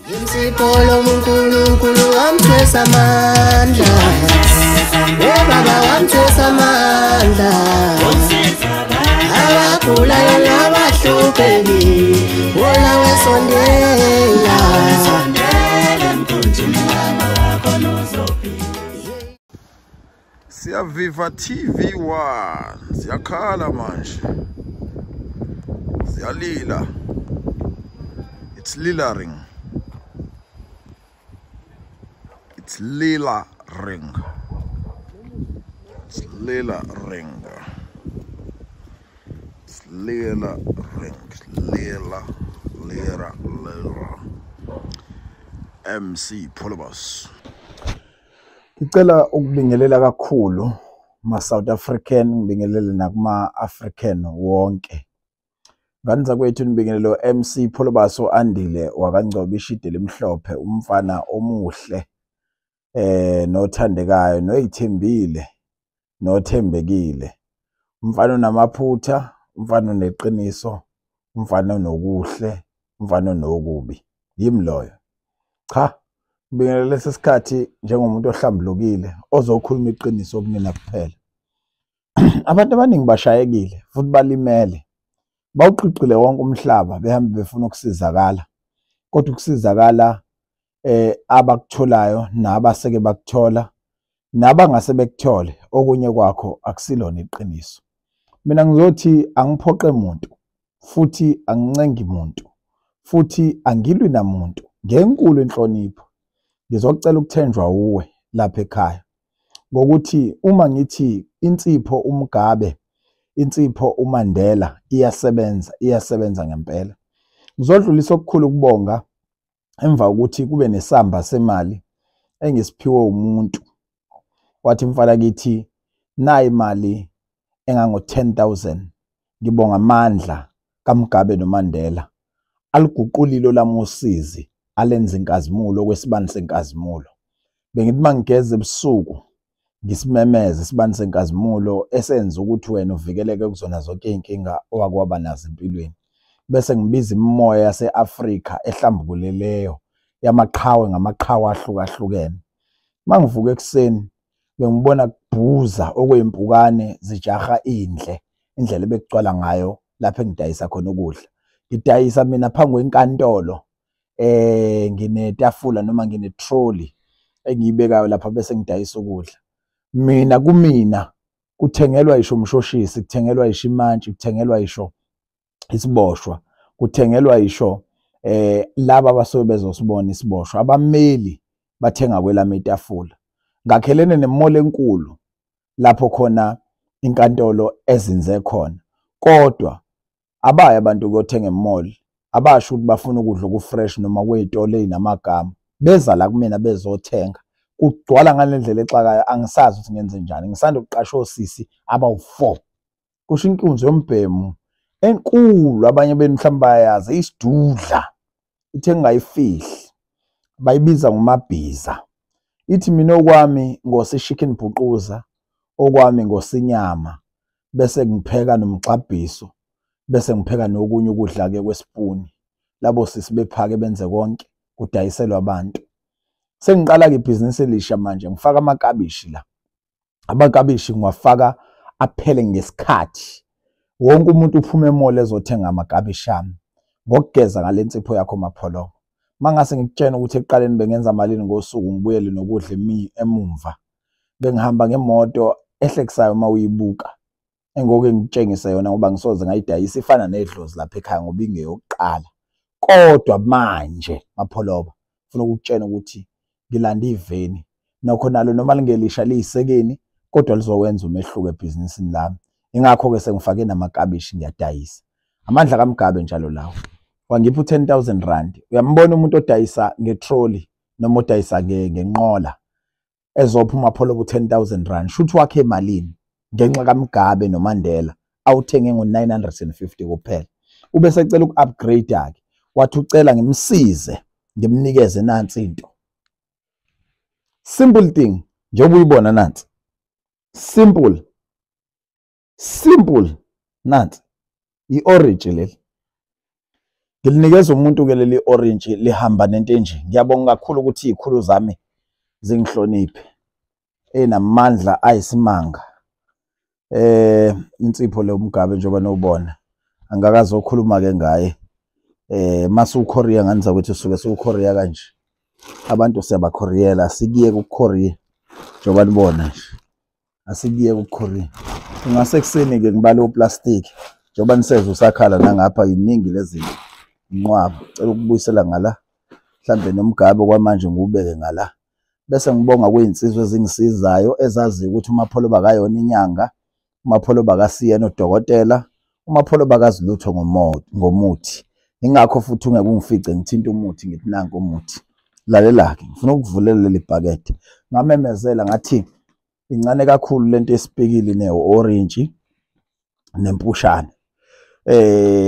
Insipho uNkulunkulu wamthwesa amandla. Baba wamthwesa amandla. Abagulayo nabahluphekile, wona wesondela. Siyaviva TV1, siyakhala manje. Siyalila. It's lila ring. It's lila ring. It's lila ring. It's lila ring. Lila, lira, lira. MC Pholobas. Ngicela ukubingelela kakhulu ma South African, ngibingelele nakuma African wonke. Ngane zakwethu, nibingelelo MC Pholobas Andile wakaNgcobo, ishide limhlophe, umfana omuhle nothandekayo, noyithembile, nothembekile. Umfana onamaphutha, umfana oneqiniso, umfana onokuhle, umfana onokubi. Yimi loyo. Cha, ngibingelele lesi sikhathi njengomuntu ohlambulukile ozokhuluma iqiniso kunina kuphela. Abantu abaningi bashayekile futhi balimele. Bawuqiqile wonke umhlaba behambe befuna ukusizakala. Kodwa ukusizakala abakutholayo nabaseke bakuthola nabangase bekuthole, okunye kwakho akusilona iqiniso. Mina ngizothi angiphoqe muntu, futhi angincengi muntu, futhi angilwi namuntu. Ngenkulu inhlonipho ngizocela ukuthenjwa uwe lapha ekhaya, ngokuthi uma ngithi insipho uMugabe, insipho uMandela iyasebenza, iyasebenza ngempela. Ngizodlulisa okukhulu ukubonga emva kokuthi kube nesamba semali engisiphiwe umuntu. Wathi mfana kithi nayi imali engango 10,000, ngibonga amandla kaMugabe noMandela aliguqulile lami usizi, alenza inkazimulo kwesibani senkazimulo. Bengithi mangigeza ebusuku ngisimemeze isibani senkazimulo esenza ukuthi wena uvikeleke kuzona zonke izinkinga owakwaba nazo empilweni. Bese ngibiza imimoya yase-Afrika ehlambukulileyo yamaqhawe ngamaqhawe ahlukahlukene. Mangivuka ekuseni bengibona kubhuza okwezimpukane zijaha indle, indlela ebekucwala ngayo lapho engidayisa khona ukudla. Ngidayisa mina phambi kwenkantolo, nginetafula noma ngine-trolley engiyibekayo lapha bese ngidayisa ukudla. Mina kumina kuthengelwa isho umshoshisi, kuthengelwa isho imantshi, kuthengelwa isho isiboshwa, kuthengelwa isho laba abasuke bezosibona isiboshwa. Abameli bathenga kwelami itafula. Ngakhelene nemall enkulu lapho khona inkantolo ezinze khona, kodwa abaye abantu kuyothenga emall abasho ukuthi bafuna ukudla okufresh noma kwey'tolo ey'namagama, beza la kumina bezothenga. Kugcwala ngale ndlela exakayo, angisazi ukuthi ngenze njani. Ngisanda ukuqasha osisi abawu-4, kusho inkunzi yombhemu enkulu, abanye benu mhlawumbe bayayazi, isidudla, ithe ngingayifihli, bayibiza ngomabhiza. Ithi mina okwami ngosishicken bhuquza, okwami ngosinyama, bese ngipheka nomgxabhiso, bese ngipheka nokunye ukudla-ke kwesipuni. Labo sisi bephake benze konke, kudayiselwa abantu. Sengiqala-ke ibhizinisi elisha manje, ngifaka amakabishi la. Amakabishi ngiwafaka aphele ngesikhathi. Wonke umuntu uphuma emall ezothenga amakabishi ami. Ngokugeza ngale nsipho yakho Mapholoba. Mangase ngikutshena ukuthi ekuqaleni bengenza malini ngosuku, ngibuyele nokudla emumva. Bengihamba ngemoto ehlekisayo uma uyibuka. Engoke ngikutshengise yona ngoba ngisoze ngayidayisa, ifana nedlozi lapha ekhaya ngoba ingeyokuqala. Kodwa manje Mapholoba, ngifuna ukukutshena ukuthi ngilanda iveni. Nokho nalo noma lingelisha liyisekeni, kodwa lizokwenza umehluko ebhizinisini lami. Ingakho-ke sengifake namakabishi ngiyadayisa. Amandla kaMugabe njalo lawo. Wangipha u-10,000 rand. Uyambona umuntu odayisa ngetroli noma odayisa ngenqola ezopha uMapholoba u-10,000 rand. Shuthi wakhe emalini ngenxa kaMugabe noMandela awuthenge ngo-950 kuphela. Ube secela uku-upgrade-ke, wathi ucela ngimsize ngimnikeze nansi into. Simple thing, njengoba uyibona nansi. Simple. Simple nansi. I-orange leli. Ngilinikeza umuntu ke leli orange lihamba nento enje. Ngiyabonga kakhulu ukuthi izikhulu zami zingihloniphe. Enamandla ayisimanga. Insipho le uMugabe njengoba nobona. Angakazokhuluma ke ngaye. Masukhoriya nganza ukuthi usuke sukhoriya kanje. Abantu siyabakhoriyela, asikuye ukukhoriya njengoba nibona nje. Asikuye ukukhoriya. Ungasekuseni ke ngibale uplastic njengoba nisezwe usakhala nangapha iningi lezinto. Inqwaba, cela ukubuyisela ngala. Mhlambe noMugabe kwamanje ngiwubeke ngala. Bese ngibonga kuyinsizwa ezingisizayo ezaziyo ukuthi uMapholoba akayona inyanga, uMapholoba akasiyena udokotela, uMapholoba akazi lutho ngomuthi. Ingakho futhi ungeke ungifice ngithinta umuthi ngithi nanku umuthi. Lalela-ke, ngifuna ukukuvulela leli bhakede. Ngamemezela ngathi incane kakhulu lento esipikili ne-orange nempushana.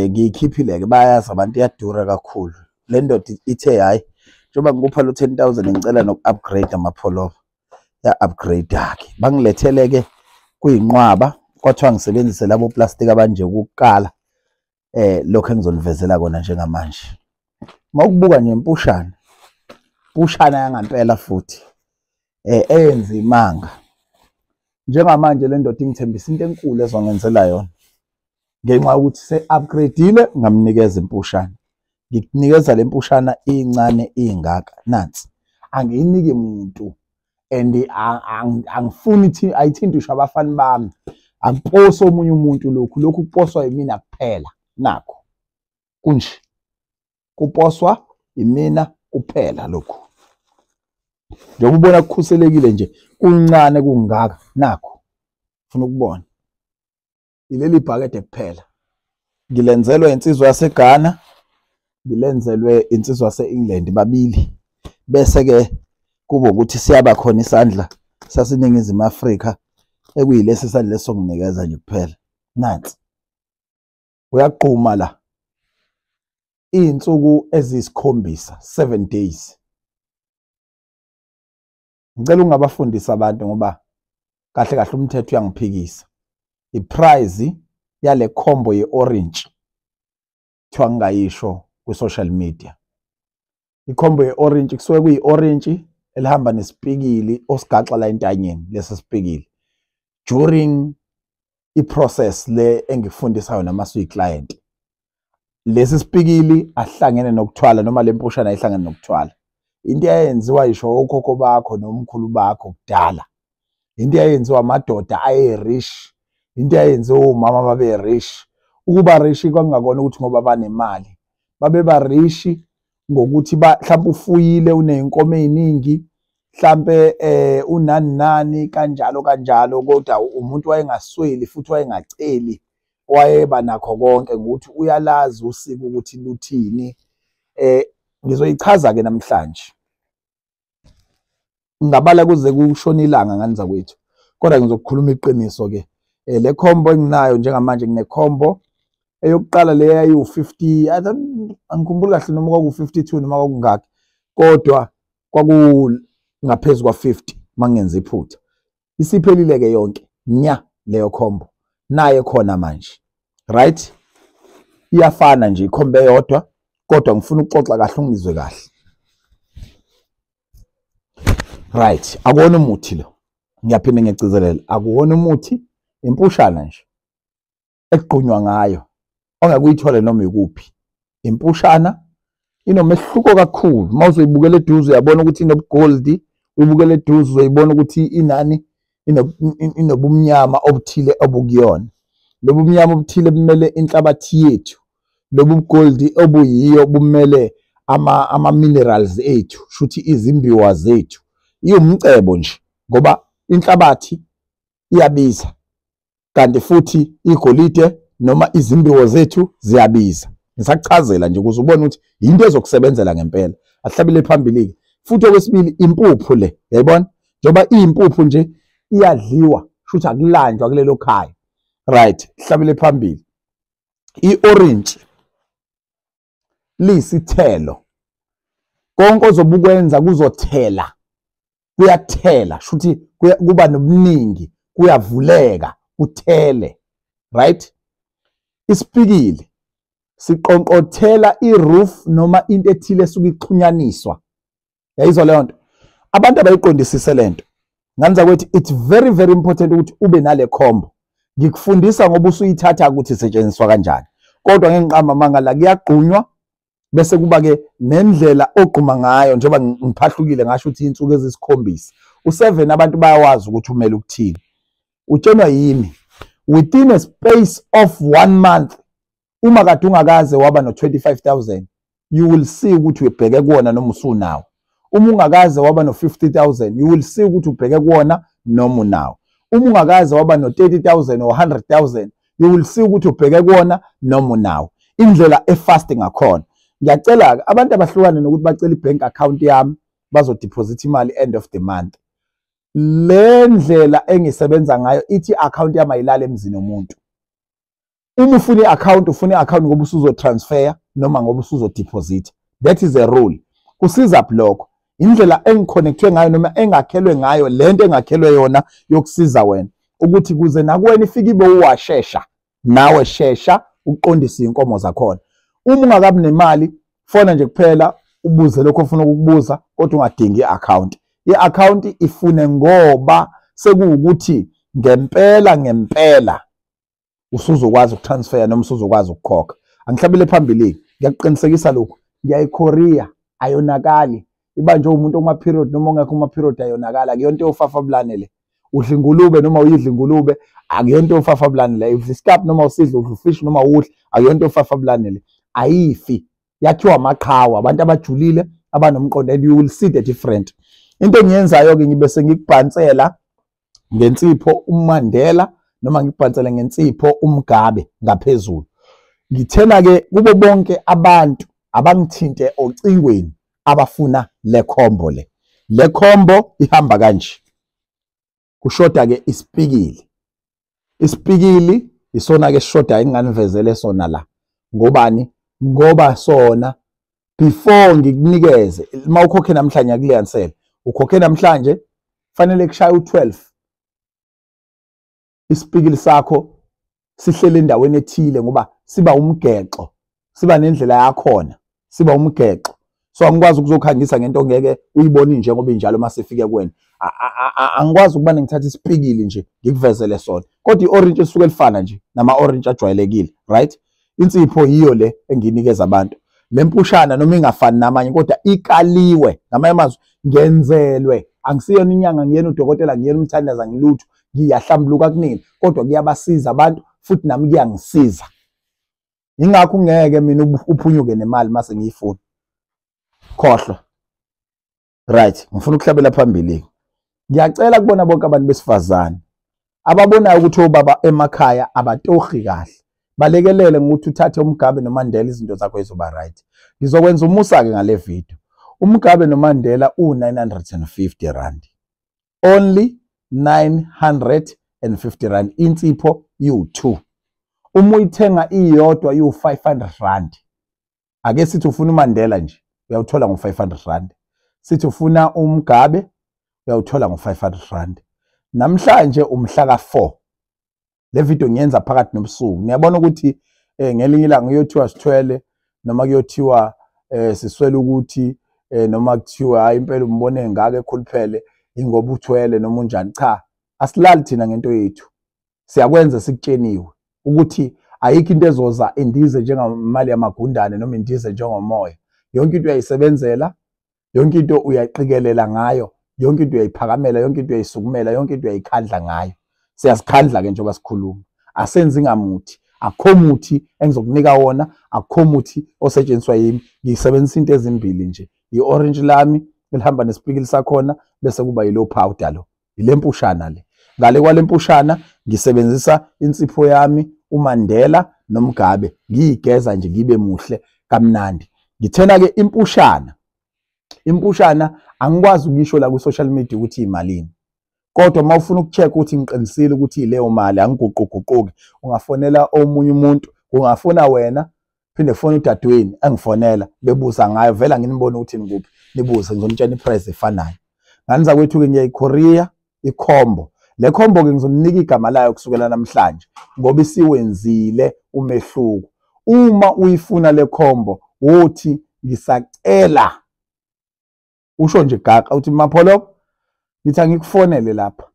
Ngiyikhiphile-ke, bayazi abantu iyadura kakhulu. Le ndoda ithe hhayi, njengoba ngikupha lo 10,000 ngicela noku-upgrade amapholoba. Ya-upgrade-ke. Bangilethele-ke kuyinqwaba, kwathiwa ngisebenzise labo plastic abanje ukuqala. Lokho engizonivezela kona njengamanje. Mawukubuka nje impushana, impushana yangampela futhi eyenza imanga. Njengamanje le ndoda ingithembisa into enkulu ezongenzela yona. Ngenxa yokuthi se-upgrade-ile ngamnikeza impushana. Ngikunikeza le mpushana incane ingaka nansi. Angiyiniki muntu and angifuni ayithinte usho abafani bami. Akuposi omunye umuntu lokhu, lokhu kuposwa yimina kuphela. Nakho kunje kuposwa imina kuphela lokhu. Njengoba ubona kukhuselekile nje kuncane kungaka, nakho ufuna ukubona ileli bhakede kuphela. Ngilenzelwe insizwa yaseGhana, ngilenzelwe insizwa yase-England, babili. Bese ke kuba ukuthi siyaba khona isandla saseNingizimu Afrika ekuyilesi sandla esonginikeza nje kuphela. Nansi uyaqhuma la iy'nsuku eziyisikhombisa, 7 days. Ngicela ungabafundisa abantu ngoba kahle kahle umthetho uyangiphikisa. I-price yale combo ye-orange kuthiwa ngingayisho kwi-social media. I-combo ye-orange kusuke kuyi-orange elihamba nesipikili osigaxa la entanyeni, lesi sipikili. During i-process le engikufundisayo noma suyi-client. Lesi sipikili ahlangene nokuthwala noma le mpushana ayihlangene nokuthwala. Into eyayenziwa yisho okhokho bakho nomkhulu bakho kudala. Into eyayenziwa amadoda aye-rich, into eyayenziwa omama babe-rich. Ukuba rich kwakungakona ukuthi ngoba banemali. Babeba rich ngokuthi mhlawumbe ufuyile uney'nkomo ey'ningi, mhlambe unani nani kanjalo kanjalo, kodwa umuntu wayengasweli futhi wayengaceli, wayeba nakho konke ngokuthi uyalazi usiko ukuthi luthini. Ngizoyichaza ke namhlanje. Ngingabala kuze kushone ilanga ngani zakwethu, kodwa ngizokukhuluma iqiniso ke. Le combo enginayo njengamanje, ngine combo eyokuqala le yayiwu-50, angikhumbuli kahle noma kwaku-52 noma kwakungaki, kodwa kwakungaphezu kwa-50 mangenza iphutha. Isiphelile ke yonke nya leyo combo, naye khona manje, right? Iyafana nje ikhombo eyodwa, kodwa ngifuna ukuxoxa kahle ungizwe kahle. Right, akuwona umuthi lo. Ngiyaphinda ngiyagcizelela, akuwona umuthi, impushana nje ekugqunywa ngayo ongeke uyithole noma ikuphi. Impushana inomehluko kakhulu. Uma uzoyibukela eduze uyabona ukuthi inobugoldi, uyibukela eduze uzoyibona ukuthi inani inobumnyama obuthile obukuyona. Lobu bumnyama obuthile bumele inhlabathi yethu. Lobu bugoldi obuyiyo bumele ama minerals ethu, shuthi izimbiwa zethu. Iwumcebo nje ngoba inhlabathi iyabiza, kanti futhi igolide noma izimbiwo zethu ziyabiza. Ngisakuchazela nje ukuze ubone ukuthi into ezokusebenzela ngempela. Ahlabile phambili-ke. Futhi okwesibili impuphu le, uyayibona? Njengoba iyimpuphu nje iyadliwa, shuthi akulanjwa kulelo khaya. Right, hlabile phambili. I-orange liyisithelo. Konke ozobe ukwenza kuzothela. Kuyathela, shuthi kuba nobuningi, kuyavuleka, kuthele. Right? Isipikili Siqonqothela i-roof noma into ethile esuke ixhunyaniswa. Yayizwa leyo nto? Abantu abayiqondisise lento. Nganza ukuthi it's very very important ukuthi ube nale combo. Ngikufundisa ngoba usuyithatha ukuthi isetshenziswa kanjani. Kodwa ngeke ngiqamba amanga la, kuyagqunywa bese kuba ke nendlela ogquma ngayo, njengoba ngiphahlukile ngasho ukuthi insuku ezisikhombisa. U7 abantu bayawazi ukuthi umele ukuthini. Utshenwa yimi within a space of 1 month, uma kade ungakaze waba no 25,000, you will see ukuthi ubheke kuwona noma usunawo. Uma ungakaze waba no 50,000, you will see ukuthi ubheke kuwona noma unawo. Uma ungakaze waba no 30,000 or 100,000, you will see ukuthi ubheke kuwona noma unawo. Indlela efast ngakhona. Ngiyacela ke abantu abahlukane nokuthi bacela ibank account yami bazodeposit imali end of the month. Le ndlela engisebenza ngayo ithi account yami ayilale emzini womuntu. Uma ufuna i-account, ufuna i-account ngoba usuzotransfer noma ngoba usuzodeposit. That is a rule. Kusiza lokho. Indlela engiconnectwe ngayo noma engakhelwe ngayo, lento engakhelwe yona yokusiza wena ukuthi kuze nakuwena ifike ibe uwashesha, nawe shesha uqondise inkomo zakhona. Uma ungakabi nemali, fona nje kuphela ubuze lokho ofuna ukukubuza, kodwa ungadingi i-account. I-account ifune ngoba sekuwukuthi ngempela ngempela usuzokwazi ukutransfer noma usuzokwazi ukukhokha. Angihlabele phambili, ngiyakuqinisekisa lokhu, ngiyayikhoriya, ayonakali. Ibanjwe umuntu oma period noma ongekho uma period ayonakala. Akuyonto yofafabulane le. Udla ingulube noma uyidla ingulube, akuyonto yofafabulane le. Udla isikaphi noma usidla, udla ufish noma udla, akuyonto yofafabulane le. Ayifi, yakhiwa amaqhawe, abantu abajulile abanomqondo, and you will see the different. Into engiyenzayo ke, ngibe sengikubhansela ngensipho uMandela noma ngikubhansele ngensipho uMgabe ngaphezulu. Ngithena ke kubo bonke abantu abangithinte ocingweni abafuna le combo le. Le combo ihamba kanje. Kushoda ke isipikili. Isipikili isona ke sishoda enganivezele sona la. Ngobani? Ngoba sona before ngikunikeze, uma ukhokhe namhlanje akuliyanisele. Ukhokhe namhlanje fanele kushaye u12. Isipikili sakho sihlele endaweni ethile ngoba siba umgexo, siba nendlela yakhona, siba umgexo. So angikwazi ukuzokhangisa ngento ongeke uyibone njengoba injalo mase ifike kuwena. Angikwazi ukuba ngithathe isipikili nje ngikuvezele sona. Kodwa i-orange lisuke lifana nje nama orange ajwayelekile, right? Insipho yiyo le enginikeza abantu. Le mpushana noma ingafani namanye kodwa ikaliwe, ngamanye amazwi ngenzelwe. Angisiyona inyanga, ngiyena udokotela, ngiyena umthandaza, ngilutho, ngiyahlambuluka kunini, kodwa kuyabasiza abantu futhi nami kuyangisiza. Ingakho ungeke mina uphunyuke nemali mase ngiyifuna. Khohlwa. Right, ngifuna ukuhlabela phambili. Ngiyacela kubona bonke abantu besifazane ababonayo ukuthi obaba emakhaya abatohi kahle, balekelele ngokuthi uthathe uMgabe noMandela, izinto zakho izoba right. Ngizokwenza umusa ke ngale video. UMgabe noMandela u950 rand. Only 950 rand. Insipho iwu2. Uma uyithenga iyodwa iwu500 rand. Ake sithi ufuna uMandela nje, uyawuthola ngo500 rand. Sithi ufuna uMgabe, uyawuthola ngo500 rand. Namhlanje umhla ka4. Le video ngiyenza phakathi nobusuku. Niyabona ukuthi ngelinye ilanga kuyothiwa sithwele noma kuyothiwa siswele ukuthi noma kuthiwa hayi impela umbone ngake ekhuluphele ingoba uthwele noma unjani. Cha, asilali thina ngento yethu. Siyakwenza sikutsheniwe ukuthi ayikho into ezoza indize njengamali yamagundane noma indize njengomoya. Yonke into uyayisebenzela, yonke into uyaqikelela ngayo, yonke into uyayiphakamela, yonke into uyayisukumela, yonke into uyayikhandla ngayo. Siyazikhandla ke njengoba sikhuluma. Asenzi ngamuthi, akukho muthi engizokunika wona, akukho muthi osetshenziswa yimi. Ngisebenzisa into ezimbili nje, i-orange lami elihamba nesipikili sakhona, bese kuba yilo powder lo, ile mpushana le. Ngale kwale mpushana ngisebenzisa insipho yami uMandela noMgabe, ngiyigeza nje ngibe muhle kamnandi. Ngithena ke impushana. Impushana angikwazi ukuyisho la ku social media ukuthi imalini. Kodwa uma ufuna ukucheck ukuthi ngiqinisile ukuthi leyo mali angiguquguquki, ungafonela omunye umuntu, ungafona wena, phinde ufone udadewenu engifonela bebuza ngayo, vela nginibone ukuthi nikuphi, nibuze, ngizonitshela iprice efanayo. Nganiza kwethu ke ngiyayikhoriya ikhombo. Le khombo ke ngizoninika igama layo kusukela namhlanje ngoba isiwenzile umehluko. Uma uyifuna le combo, wothi ngisacela, usho nje gaqa uthi Mapholoba, ngithi angikufonele lapha,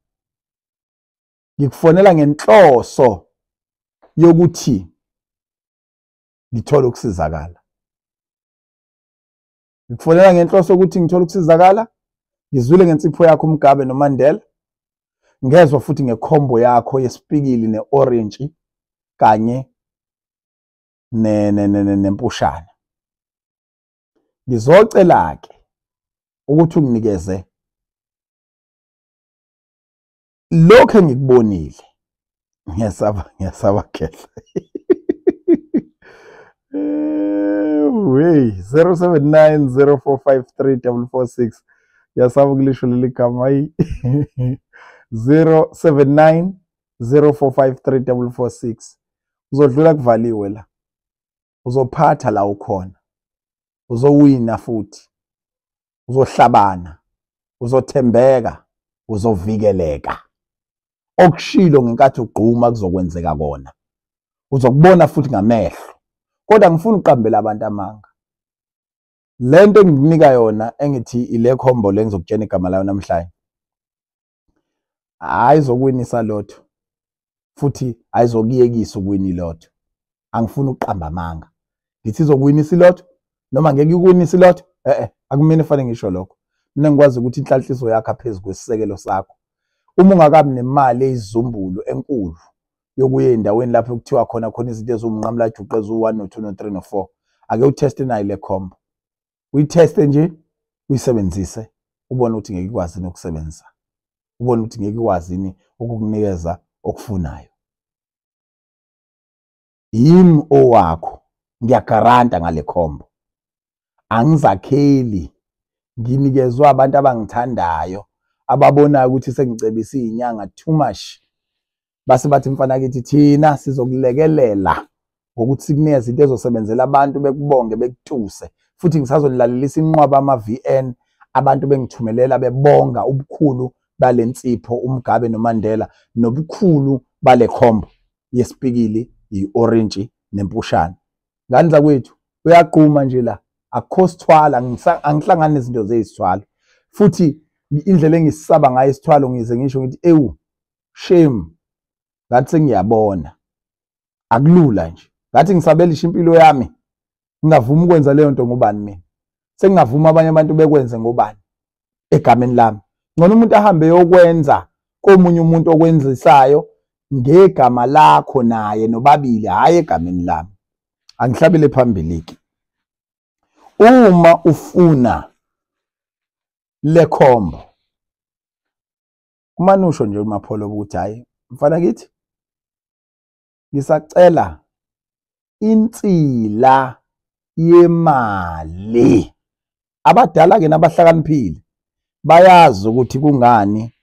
ngikufonela ngenhloso yokuthi ngithole ukusizakala. Ngikufonela ngenhloso ukuthi ngithole ukusizakala. Ngizwile ngensipho yakho uMgabe noMandela, ngezwa futhi ngekhombo yakho yesipikili ne-orange kanye nempushana. Ngizocela ke ukuthi unginikeze lokho engikubonile. Ngiyasaba khehla. Wey, 079 0453 446. Ngiyasaba ukulisho leli gama. Hayi, 079 0453 446. Uzodlula kuvaliwe la, uzophatha la ukhona, uzowina futhi, uzohlabana, uzothembeka, uzovikeleka. Okushilo ngenkathi ugquma kuzokwenzeka kona, uzokubona futhi ngamehlo. Kodwa ngifuna uqambela abantu amanga. Lento engikunika yona engithi ile combo le ngizokutshena igama layo namhlanje, ayizokuwinisa lotho futhi ayizokuyekisa ukuwina ilotho. Angifuni ukuqamba amanga ngithi izokuwinisa ilotho noma ngeke ikuwinise ilotho. Akumina fanele ngisho lokho. Mina ngikwazi ukuthi inhlanhliso yakho phezu kwesisekelo sakho. Uma ungakabi nemali eyizumbulu enkulu yokuya endaweni lapho kuthiwa khona khona izinto eziwumnqamulajuqu eziwu-1 no-2 no-3 no-4, ake utheste nayo le combo, uyitheste nje, uyisebenzise, ubone ukuthi ngeke ikwazi nokusebenzisa, ubone ukuthi ngeke ikwazi ukukunikeza okufunayo. Yimi owakho, ngiyagaranta ngale combo. Angizakheli, nginikezwa abantu abangithandayo, ababonayo ukuthi sengicebise izinyanga too much. Base bathi mfana kithi thina sizokulekelela ngokuthi sikunikeze into ezosebenzela abantu bekubonge bekutuse. Futhi ngisazonilalelisa inqwaba ama-VN, abantu bengithumelela bebonga ubukhulu bale nsipho uMgabe noMandela nobukhulu bale combo yesipikili, i-orange nempushana. Ngani zakwethu, uyaqhuma nje la, akukho sithwala, angihlangani nezinto zeyisithwalo. Futhi indlela engisaba ngayo isithwalo ngize ngisho ngithi ewu shame, ngathi sengiyabona akulula nje. Ngathi ngisabelisha impilo yami, ngingavuma ukwenza leyo nto ngobani mina? Sengingavuma abanye abantu bekwenze ngobani egameni lami? Ngcono umuntu ahambe yokwenza komunye umuntu okwenzisayo ngegama lakho naye nobabili, hhayi egameni lami. Angihlabele phambili ke. Uma ufuna le combo, kumane usho nje uMapholoba ukuthi hayi mfana kithi, ngisacela insila yemali. Abadala ke nabahlakaniphile bayazi ukuthi kungani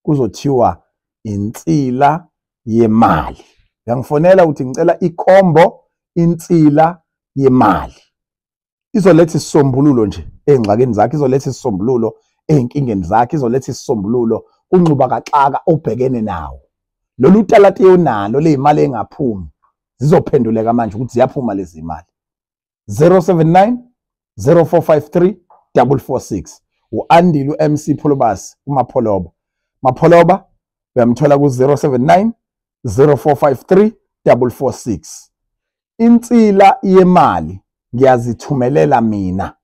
kuzothiwa insila yemali. Uyangifonela uthi ngicela ikhombo insila yemali. Izoletha isisombululo nje ey'ngxakini zakhe, izoletha isisombululo ey'nkingeni zakhe, izoletha isisombululo kunxuba kaxaka obhekene nawo. Lolu talati onalo ley'mali engaphumi zizophenduleka manje ukuthi ziyaphuma lezi mali. 079 0453 446. U-Andile u-MC Pholobas uMapholoba. Mapholoba uyamthola ku-079 0453 446. Insila yemali ngiyazithumelela mina.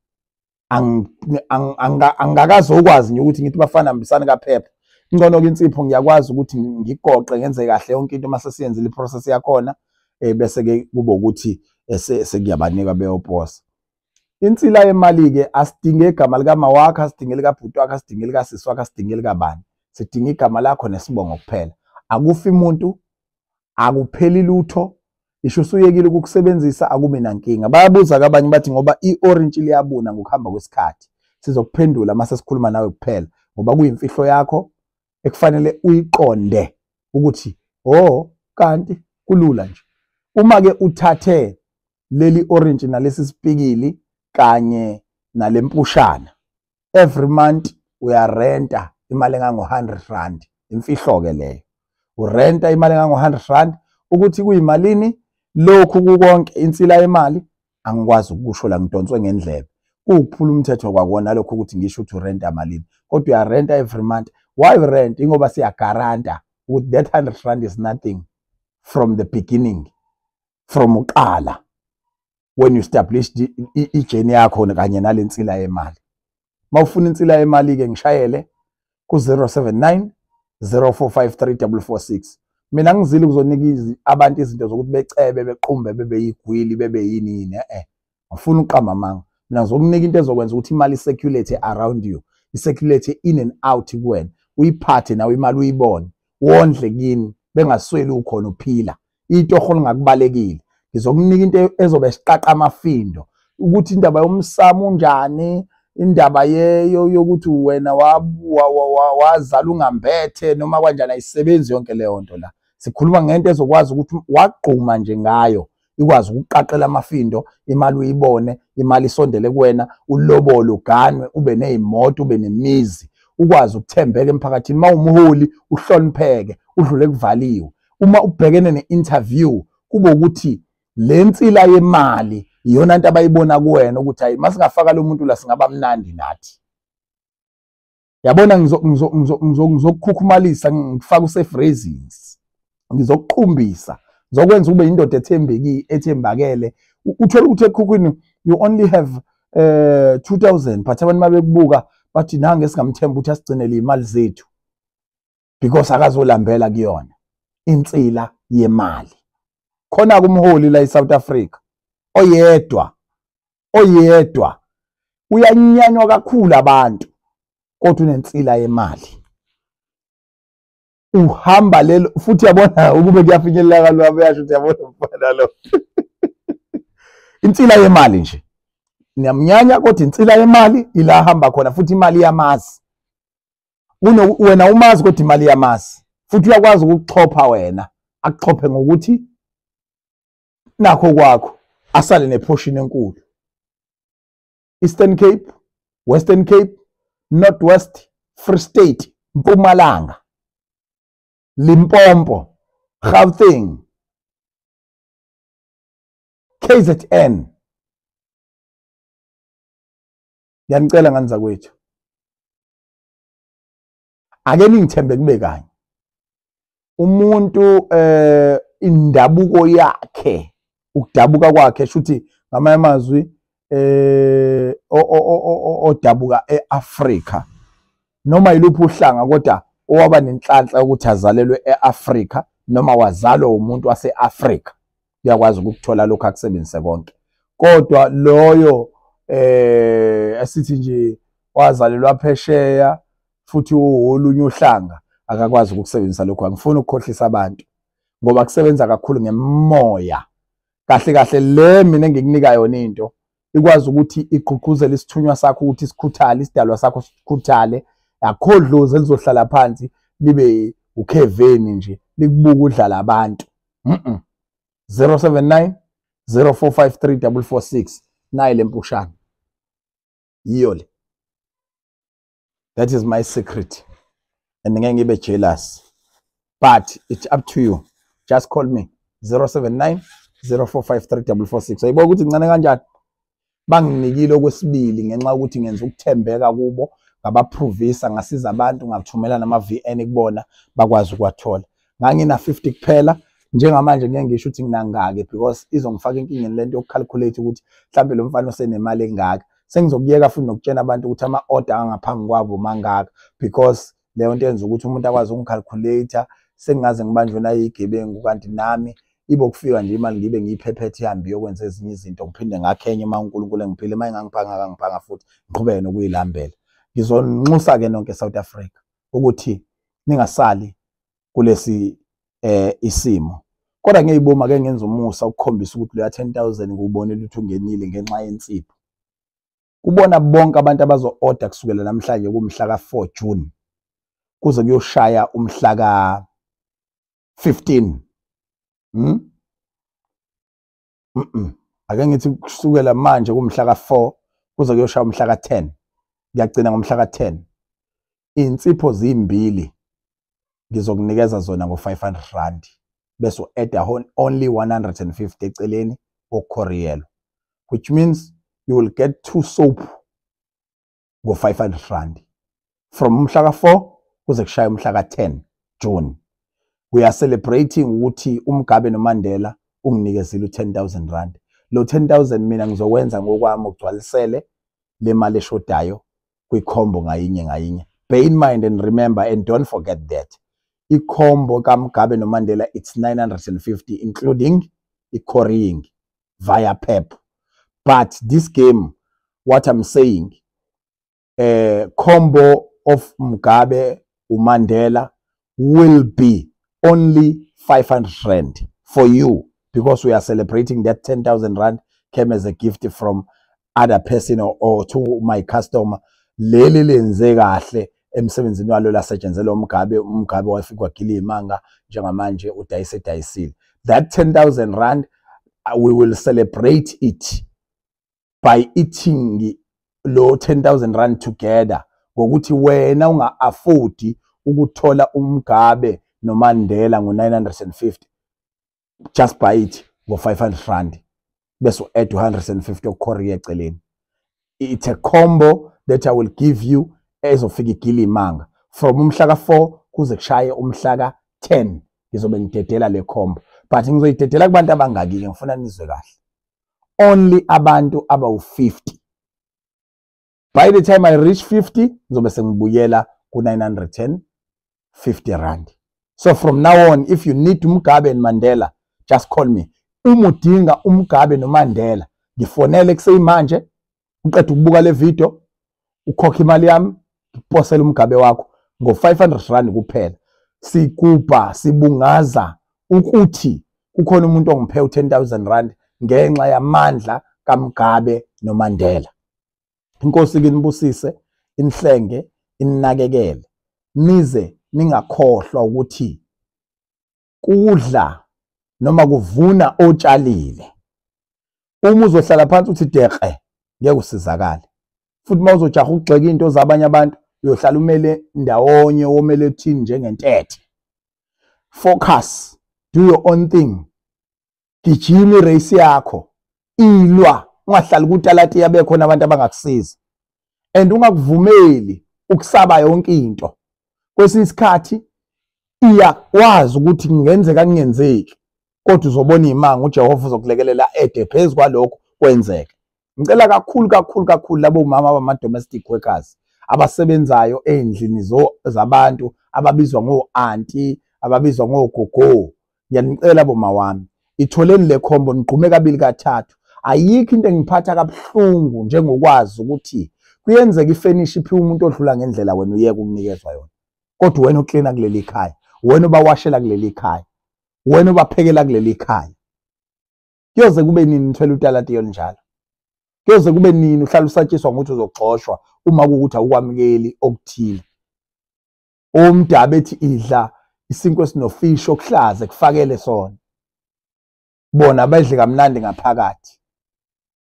Angakazokwazi nje ukuthi ngithi bafana hambisani kaphepha. Ngcono ke insipho ngiyakwazi ukuthi ngigoqe ngenze kahle yonke into mase siyenzile iprocess yakhona, bese ke kube ukuthi sekuyabanika beyoposa. Insila yemali ke asidinge igama likamawakho, asidinge likabhuti wakho, asidinge likasisi wakho, asidinge likabani. Sidinga igama lakho nesibongo kuphela. Akufi umuntu, akupheli lutho, isho usuyekile ukukusebenzisa akube nankinga. Bayabuza ke abanye bathi ngoba i-orange liyabuna ngokuhamba kwesikhathi. Sizokuphendula mase sikhuluma nawe kuphela, ngoba kuyimfihlo yakho ekufanele uyiqonde ukuthi oh kanti kulula nje. Uma ke uthathe leli orange nalesi sipikili kanye nalempushana, every month uyarenta imali engango 100 rand. Imfihlo ke leyo. Urenta imali engango 100 rand ukuthi kuyimalini? Lokhu kukonke insila yemali angikwazi ukusho la, ngidonswe ngendlebe. Kuwukuphula umthetho kwakona lokho ukuthi ngisho ukuthi urenta malini, kodwa uyarenta every month. Why rent? Ingoba siyagaranta ukuthi that 100 rand is nothing from the beginning, from uqala when you establish i-journey yakho kanye nale nsila yemali. Mawufuna insila yemali ke ngishayele ku 079 0453 446. Mina ngizile ukuzonika abantu izinto zokuthi becebe, bequmbe, bebe yigwili, bebe yini yini. Ngifuna uqamba amanga. Mina ngizokunika into ezokwenza ukuthi imali i-circulate around you, i-circulate in and out kuwena, uyiphathe nawe imali, uyibone, wondle kini, bengasweli ukhona uphila. Itoho lingakubalekile. Ngizokunika into ezobe siqaqa amafindo ukuthi indaba yomsamo unjani, indaba yokuthi wena wazala ungambethe noma kanjani, ayisebenzi yonke leyo nto la. Sikhuluma ngento ezokwazi ukuthi wagquma nje ngayo, ikwazi ukuqaqela amafindo, imali uyibone, imali isondele kuwena, ulobole, uganwe, ube ney'moto, ube nemizi, ukwazi ukuthembeka emphakathini. Uma umuholi uhlonipheke, udlule kuvaliwe. Uma ubhekene ne-interview kube ukuthi le nsila yemali iyona nto abayibona kuwena ukuthi hayi, masingafaka lo muntu la singaba mnandi nathi. Yabona, ngizokukhukhumalisa, ngifake u-safe raisins, ngizokuqumbisa, ngizokwenza ube indoda ethembekile, ethembakele. Uthole ukuthi ekhukhwini you only have 2000, but abantu mabekubuka bathi nange singamthemba ukuthi asigcinele imali zethu because akazolambela kuyona. Insila yemali. Khona kumholi la eSouth Africa oyedwa uyanyanywa kakhulu abantu, kodwa unensila yemali. Uhamba lelo futhi yabona ukube kuyafinyelela kalwa, uyasho ukuthi yabona mfana lo. Insila yemali nje niyamnyanya, kodwa insila yemali ila hamba khona, futhi imali iyamazi. Wena umazi kodwa imali iyamazi, futhi uyakwazi ukuxhopha wena, akuxhophe ngokuthi nakho kwakho, asale neportion enkulu. Eastern Cape, Western Cape, North West, Free State, Mpumalanga, Limpopo, Gauteng, KZN. Ngiyanicela ngani zakwethu, ake ningithembe kube kanye. Umuntu indabuko yakhe, ukudabuka kwakhe, shuthi ngamanye amazwi odabuka eAfrika, noma yiluphi uhlanga, kodwa owaba nenhlanhla ukuthi azalelwe eAfrika noma wazalwa umuntu waseAfrika, uyakwazi ukuthola lokho akusebenzise konke. Kodwa loyo asithi nje wazalelwa phesheya futhi uwolunye uhlanga, akakwazi ukukusebenzisa lokho. Angifuni ukukhohlisa abantu ngoba kusebenza kakhulu ngemoya. Kahle kahle le mina engikunika yona into ikwazi ukuthi igqugquzele isithunywa sakho ukuthi sikhuthale, isidalwa sakho sikhuthale. Akho dlozi elizohlala phansi libe ukheveni nje likubuka udlala abantu. 079 0453 446. Nayi le mpushana, yiyo le. That is my secret, and ngeke ngibe jealous, but it's up to you. Just call me 079 0453 446. Ayibo ukuthi incane kanjani. Banginikile okwesibili ngenxa yokuthi ngenza ukuthembeka kubo, ngabaprovisa, ngasiza abantu, ngathumela nama VN kubona bakwazi ukwathola. Ngangina 50 kuphela. Njengamanje ngeke ngisho ukuthi nginangaki because izongifaka inkingeni lento yokucalculate ukuthi mhlambe lo mfana usenemali engaka. Sengizokuyeka futhi nokutshena abantu ukuthi ama order angaphambi kwabo mangaka, because leyo nto yenza ukuthi umuntu akwazi ukungicalculate. Sengingaze ngibanjwe nayigebengu, kanti nami ibo kufika nje imali ngibe ngiyiphephethe ihambe yokwenza ezinye izinto, ngiphinde ngakhenye uma uNkulunkulu engiphile, uma engangiphanga akangiphanga futhi ngiqhubeke nokuyilambela. Ngizonxusa ke nonke eSouth Africa ukuthi ningasali kulesi isimo. Kodwa ngiyiboma ke ngenza umusa ukukhombisa ukuthi leya 10,000 ngubonile ukuthi ungenile ngenxa yensipho. Kubona bonke abantu abazo order kusukela namhlanje kumhla ka4 June kuze kuyoshaya umhla ka15. Ake ngithi kusukela manje kumhla ka4 kuze kuyoshaya umhla ka10. Ngiyagcina ngomhla ka10. Insipho zimbili ngizokunikeza zona ngo500 rand. Bese u-adda only 150 eceleni okukhoriyelwa, which means you will get 2 soap ngo-500 rand from umhla ka-4 kuze kushaye umhla ka-10 June. We are celebrating ukuthi uMugabe noMandela unginikezile u-10,000 rand. Lo 10,000 mina ngizokwenza ngokwami ugcwalisele le mali eshodayo kwikhombo ngayinye ngayinye. Bear in mind and remember and don't forget that ikhombo kaMugabe noMandela, it's 950 including i-couriering via PEP. But this game, what I'm saying, combo of Mugabe uMandela will be only 500 rand for you, because we are celebrating that 10,000 rand came as a gift from other person or to my customer. Leli lenze kahle emsebenzini walo lasetshenzelwa uMugabe, uMugabe wafika wagila imanga, njengamanje udayise dayisile. That 10,000 rand, we will celebrate it by eating lo 10,000 rand together, ngokuthi wena unga afford ukuthola uMugabe noMandela ngo-950, just buy it ngo-500 rand bese u-add 150 okukhoriya eceleni. It's a combo that I will give you ezofika igila imanga from umhla ka-4 kuze kushaye umhla ka-10. Ngizobe ngidedela le combo, but ngizoyidedela kubantu abangaki-ke? Ngifuna nizwe kahle, only abantu abawu-50. By the time I reach 50, ngizobe sengibuyela ku-950 rand. So from now on, if you need uMugabe and Mandela, just call me. Uma udinga uMugabe noMandela, ngifonele kuseyimanje, uqeda ukubuka le video, ukhokhe imali yami, ngikuposele uMugabe wakho ngo-500 rand kuphela. Sigubha, sibungaza ukuthi kukhona umuntu ongiphe u-10,000 rand ngenxa yamandla kaMugabe noMandela. Inkosi kinibusise, inhlenge, inakekele. Nize ningakhohlwa ukuthi kudla noma kuvuna otshalile. Uma uzohlala phansi uthi deqe, ngeke usizakale. Futhi mawuzojaha ukugxeka into zabanye abantu, uyohlala umele ndawonye, womele thini njengentethe. Focus, do your own thing. Gijima irace yakho, ilwa, ungahlali kutalati yabe khona abantu abangakusiza. And ungakuvumeli ukusaba yonke into. Kwesinye isikhathi iyakwazi ukuthi kungenzeka kungenzeki, kodwa uzobona imanga, uJehova uzokulekelela ede phezu kwalokho kwenzeke. Ngicela kakhulu kakhulu kakhulu labo mama abama domestic workers abasebenzayo endlini zabantu, ababizwa ngo-auntie, ababizwa ngogogo, ngiyanicela boma wami, itholeni le combo, nigqume kabili kathathu. Ayikho into engiphatha kabuhlungu njengokwazi ukuthi kuyenzeka ifurniture iphiwe umuntu odlula ngendlela, wena uyeke ukunikezwa yona, kodwa wena uklina kuleli khaya, wena ubawashela kuleli khaya, wena ubaphekela kuleli khaya. Kuyoze kube nini nithwele utalati olunjalo? Kuyoze kube nini uhlala usatshiswa ngokuthi uzoxoshwa uma kuwukuthi awukwamukeli okuthile? Umdabe ethi idla isinkwa esinofishi okuhlaza, kufakele sona, bona badle kamnandi ngaphakathi,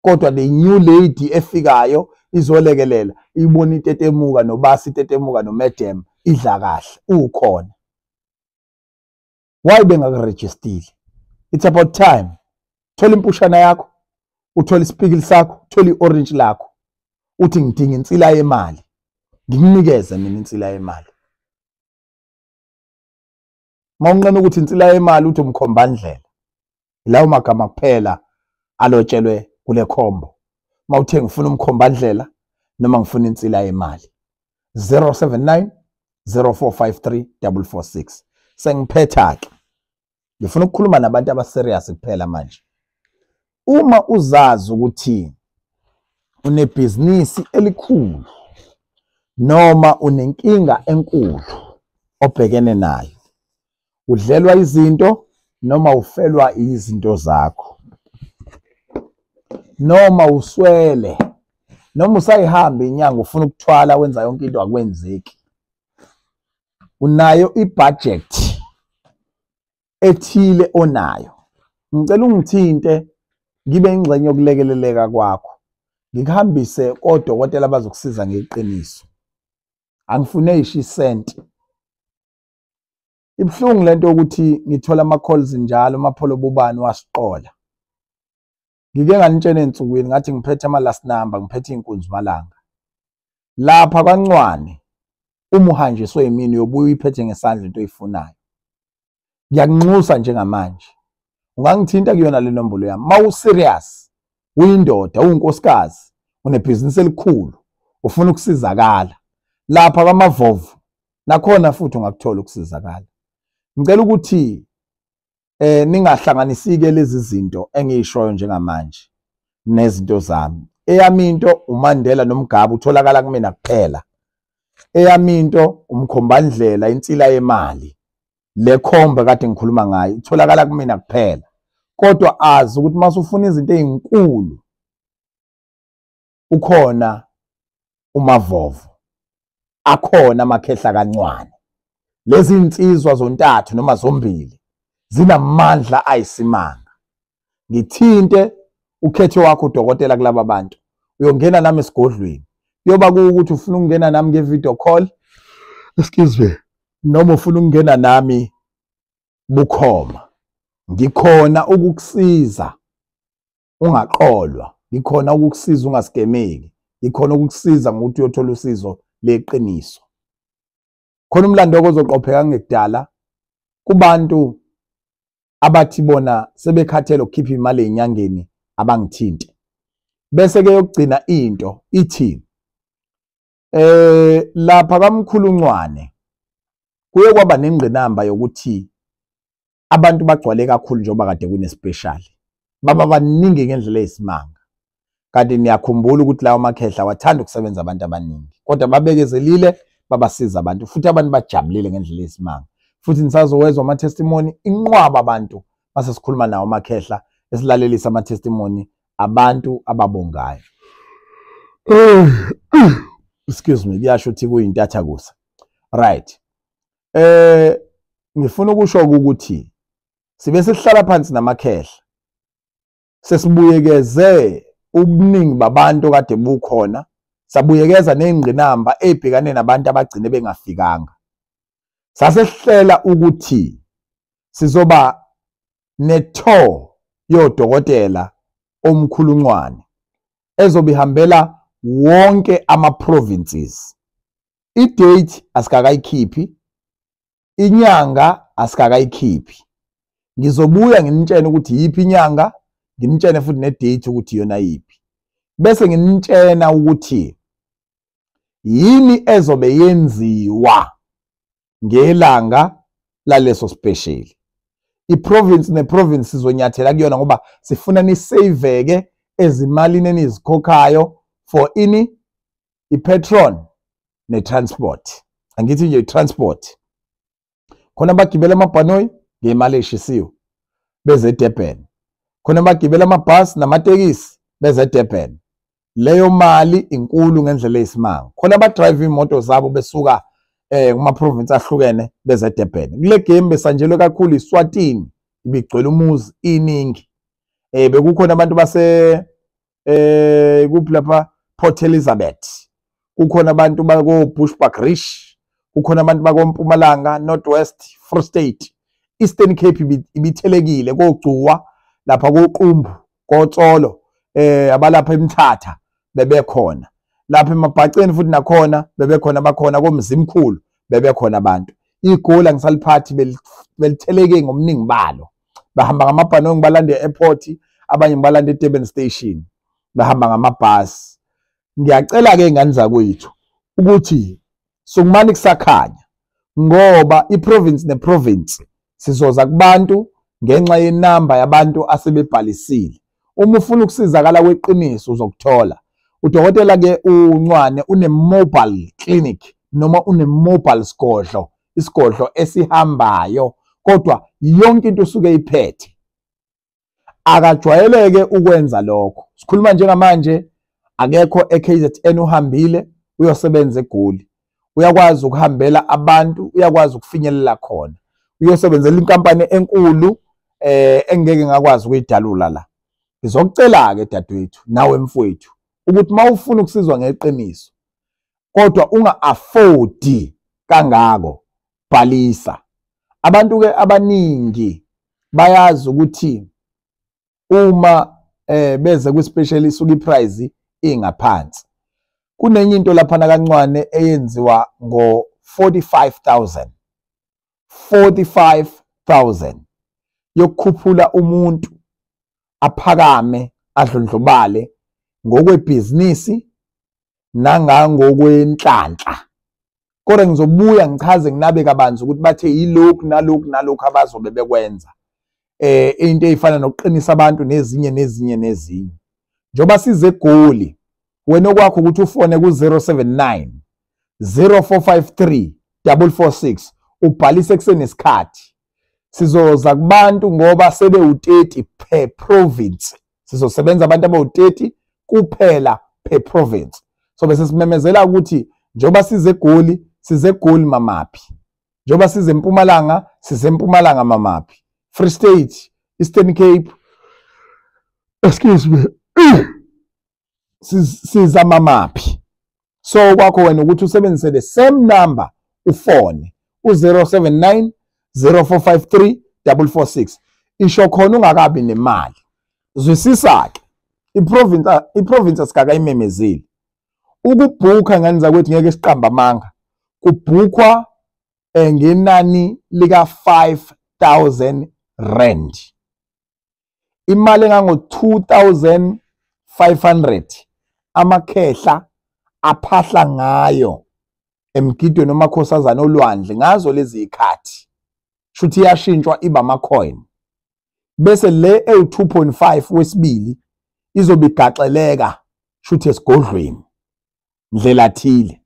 kodwa the new lady efikayo izolekelela, ibona itetemuka nobasi, itetemuka nomadam, idla kahle ukhona. Why bengakurejistile? It's about time. Thola impushana yakho, uthole isipikili sakho, uthole i-orange lakho, uthi ngidinga insila yemali, ngikunikeze mina insila yemali. Mawunqena ukuthi insila yemali, uthi umkhombandlela. Lawo magama kuphela alotshelwe kule khombo. Mawuthe ngifuna umkhombandlela noma ngifuna insila yemali, 079 0453 446. Sengiphetha ke, ngifuna ukukhuluma nabantu abaserious kuphela manje. Uma uzazi ukuthi unebhizinisi elikhulu noma unenkinga enkulu obhekene nayo, udlelwa izinto noma ufelwa izinto zakho, noma uswele, noma usayihamba inyanga ufuna ukuthwala, wenza yonke into akwenzeki, unayo ibudget ethile onayo, ngicela ungithinte ngibe ingxenye yokulekeleleka kwakho, ngikuhambise kodokotela abazokusiza ngeqiniso. Angifune isho isenti. Ibuhlungu lento ukuthi ngithola ama calls njalo uMapholoba ubani wasiqola. Ngike nganitshena ensukwini ngathi ngiphethe ama last number, ngiphethe inkunzi malanga. Lapha kwaNcwane uma uhanjiswe yimini uyobuya uyiphethe ngesandla into oyifunayo. Ngiyakunxusa njengamanje. Ungangithinta kuyona le nombolo yami. Mawu serious, uyindoda, uyinkosikazi, unebhizinisi elikhulu, ufuna ukusizakala. Lapha kwaMavovo nakhona futhi ungakuthola ukusizakala. Ngicela ukuthi ningahlanganisike lezi zinto engiyishoyo njengamanje nezinto zami. Eyami into uMandela noMgabe utholakala kumina kuphela. Eyami into umkhombandlela, insila yemali, le khomba kade ngikhuluma ngayo itholakala kumina kuphela. Kodwa azi ukuthi masufuna izinto ezinkulu ukhona uMavovo, akhona amakhehla kaNcwane. Lezi insizwa zontathu noma zombili zinamandla ayisimanga. Ngithinte ukhetho wakho udokotela kulaba bantu, uyongena nami esigodlweni. Kuyoba kuwukuthi ufuna ukungena nami nge-video call, excuse me, noma ufuna ukungena nami bukhoma, ngikhona ukukusiza ungaqolwa, ngikhona ukukusiza ungasikemeki, ngikhona ukukusiza ngokuthi uyothola usizo leqiniso. Khona umlando ozoqopheka ngekudala kubantu abathi bona sebekhathele ukukhipha imali enyangeni abangithinte. Bese ke yokugcina into ithi lapha kaMkhulu Ncwane kuye kwaba nengqinamba yokuthi abantu bagcwale kakhulu njengoba kade kune special, baba baningi ngendlela eyisimanga. Kanti niyakhumbula ukuthi lawo makhehla wathanda ukusebenza abantu abaningi, kodwa babekezelile, babasiza abantu, futhi abantu bajabulile ngendlela eyisimanga. Futhi nisazowezwa ama testimony inqwaba abantu mase sikhuluma nawo amakhehla, esilalelisa ama testimony abantu ababongayo. Excuse me, kuyasho ukuthi kuyintatha kusa. Right. Ngifuna ukusho ukuthi sibe sihlala phansi namakhehla, sesibuyekeze ubuningi babantu kade bukhona, sabuyekeza nezingqinamba ezibhekane nabantu abagcine bengafikanga. Sasehlela ukuthi sizoba ne-tour yodokotela omkhulu Ncwane ezobihambela wonke ama-provinces. I-date asikakayikhiphi, inyanga asikakayikhiphi. Ngizobuya nginitshene ukuthi yiphi inyanga, nginitshene futhi ne-date ukuthi yona yiphi. Bese nginitshena ukuthi yini ezobe yenziwa ngelanga laleso special. I-province ne-province sizonyathela kuyona ngoba sifuna nisaveke ezimalini enizikhokhayo for ini i-petrol ne-transport. Angithi nje i-transport. Khona bagibela amabhanoyi ngemali eshisiwe beze eDurban. Khona bagibela amabhasi namatekisi beze eDurban. Leyo mali inkulu ngendlela eyisimanga. Khona abadrive imoto zabo besuka kuma province ahlukene beze eDurban. Kule game besanjelwe kakhulu iSwatini, ibigcwele umuzi iningi. Bekukhona abantu base kuphi lapha Port Elizabeth, kukhona abantu bako Bushbuckridge, kukhona abantu bako Mpumalanga, North West, Free State, Eastern Cape ibithelekile koGcuwa lapha koQumbu, koTsolo, abalapha eMthatha bebekhona. Lapha emabhaceni futhi nakhona bebekhona, bakhona koMzimkhulu bebekhona abantu. Igoli angisaliphathi, belitheleke ngomningi balo. Bahamba ngamabhanoyi ngibalande e-airport, abanye ngibalande eDurban Station, bahamba ngamabhasi. Ngiyacela ke ngane zakwethu ukuthi sukumani kusakhanya, ngoba i-province ne-province sizoza kubantu ngenxa yenamba yabantu asebebhalisile. Uma ufuna ukusizakala kweqiniso uzokuthola. Udokotela ke uNcwane une mobile clinic noma une mobile sigodlo, isigodlo esihambayo, kodwa yonke into usuke iphethe. Akajwayeleke ukwenza lokho. Sikhuluma njengamanje akekho eKZN, uhambile uyosebenza eGoli. Uyakwazi ukuhambela abantu, uyakwazi ukufinyelela khona. Uyosebenzela inkampani enkulu engeke ngakwazi ukuyidalula la. Ngizokucela ke dadewethu nawe mfowethu ukuthi mawufuna ukusizwa ngeqiniso kodwa unga-affordi kangako, bhalisa. Abantu ke abaningi bayazi ukuthi uma beze kwi-special isuke iprice ingaphansi. Kunenye into laphana kaNcwane eyenziwa ngo 45,000. 45,000 yokukhuphula umuntu aphakame adlondlobale ngokwebhizinisi nangangokwenhlanhla. Kodwa ngizobuya ngichaze nginabe kabanzi ukuthi bathe yilokhu nalokhu nalokhu abazobe bekwenza. Into eyifana nokuqinisa abantu nezinye nezinye nezinye. Njengoba size eGoli, wena okwakho ukuthi ufone ku-079 0453 446 ubhalise kusenesikhathi. Sizoza kubantu ngoba sebe-30 per province. Sizosebenza abantu abawu-30 kuphela per province. So bese simemezela ukuthi njengoba size eGoli, size eGoli mamaphi. Njengoba size eMpumalanga, size eMpumalanga mamaphi. Free State, Eastern Cape, excuse me, siza mamaphi. So kwakho wena ukuthi usebenzise the same number ufone u-079 0453 446. Isho khona ungakabi nemali. Zwisisa ke iprovince asikakayimemezeli. Ukubhukha ngani zakwethu ngeke siqamba amanga. Kubhukhwa ngenani lika 5,000 rand. Imali engango 2,500 amakhehla aphahla ngayo emgidweni omakhosazana olwandle ngazo lezi ikhathi. Shuthi iyashintshwa iba ama-coin. Bese le ewu-2.5 wesibili izobe igaxeleka shuthi esigodlweni ndlela thile.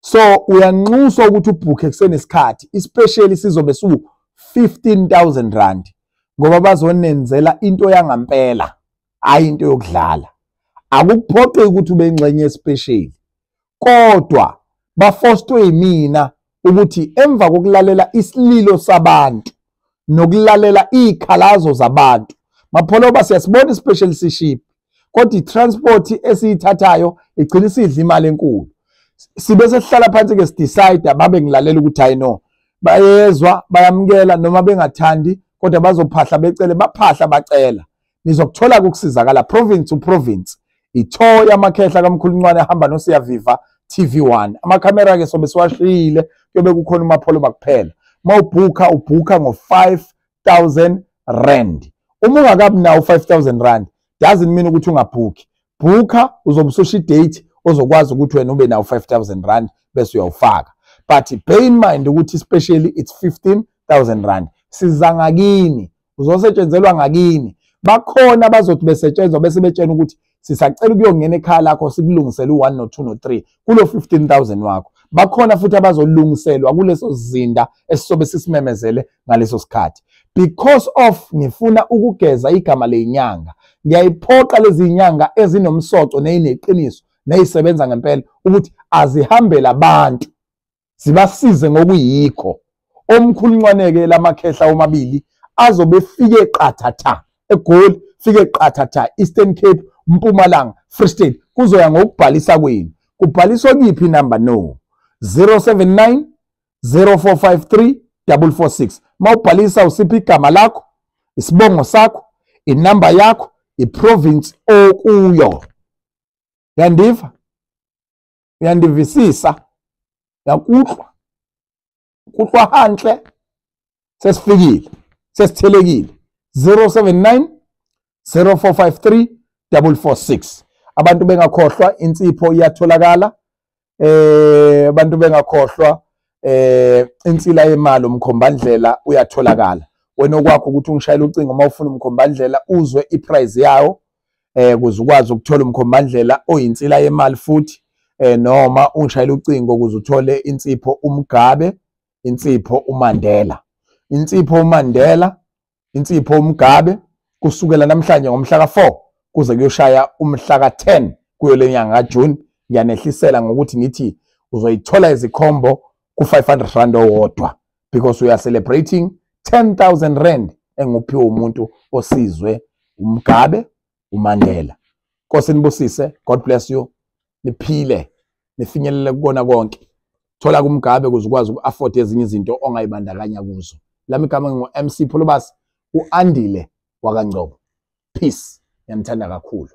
So uyanxuswa ukuthi ubhukhe kusenesikhathi, especially sizobe siwu 15,000 rand ngoba bazonenzela into yangampela, hayi into yokudlala. Akukuphoqi ukuthi ube ingxenye especially, kodwa bafostwe yimina ukuthi emva kokulalela isililo sabantu nokulalela izikhalazo zabantu, Mapholoba siyasibona ispecial siship, kodwa i-transport esiyithathayo igcina isidla imali enkulu. Sibe sesihlala phansi ke sidecide, babe ngilalela ukuthi hayi no, bayezwa bayamukela noma bengathandi, kodwa bazophahla becele, baphahla bacela. Nizokuthola ukusizakala province to province. Itho yamakhehla kaMkhulu Ncwane ahamba noSiyaviva TV1. Amakhamera ke sobe siwashiyile, kuyobe kukhona uMapholoba kuphela. Mawubhukha ubhukha ngo 5,000 rand. Uma ungakabi nawo 5,000 rand doesn't mean ukuthi ungabhukhi. Bhukha uzobe ususho idate ozokwazi ukuthi wena ube nawo 5,000 rand bese uyawufaka. But bear in mind ukuthi especially it's 15,000 rand. Siza ngakini, uzosetshenzelwa ngakini. Bakhona abazothi besetshenzwa bese betshena ukuthi sisacela ukuyongena ekhaya lakho sikulungisele u1 no2 no3 kulo 15,000 wakho. Bakhona futhi abazolungiselwa kuleso sizinda esisobe sisimemezele ngaleso sikhathi. Because of ngifuna ukugeza igama leyinyanga, ngiyayiphoqa lezi inyanga ezinomsoco nezineqiniso nezisebenza ngempela ukuthi azihambele abantu zibasize ngokuyikho. Omkhulu Ncwane-ke lamakhehla omabili azobe efike qathatha eGoli, fike qathatha Eastern Cape, Mpumalanga, Free State. Kuzoya ngokubhalisa kwenu. Kubhaliswa kiphi inamba? No 079 0453 446. Mawubhalisa usiphi igama lakho, isibongo sakho, inamba yakho, iprovince okuyo. Uyandiva? Uyandivisisa? Uyakuhlwa? Kuhlwa hanhle? Sesifikile, sesithelekile. 079 0453 446. Abantu bengakhohlwa insipho iyatholakala. Abantu bengakhohlwa insila yemali umkhombandlela uyatholakala. Wena okwakho ukuthi ungishayele ucingo uma ufuna umkhombandlela uzwe iprice yawo, ukuze ukwazi ukuthola umkhombandlela oyinsila yemali futhi, noma ungishayele ucingo ukuze uthole insipho uMugabe, insipho uMandela. Insipho uMandela, insipho uMugabe kusukela namhlanje ngomhla ka4 kuze kuyoshaya umhla ka10 kuyo lenyanga kaJune. Ngiyanehlisela ngokuthi ngithi uzoyithola izikhombo ku-500 rand owodwa because we are celebrating 10,000 rand enguphiwe umuntu osizwe uMugabe, uMandela. Nkosi nibusise, God bless you. Niphile, nifinyelele kukona konke. Thola kuMgabe ukuze ukwazi uku-afford ezinye izinto ongayibandakanya kuzo. Lami igama ngingu-MC Pholobas, u-Andile wakaNgcobo. Peace. Ngiyanithanda kakhulu.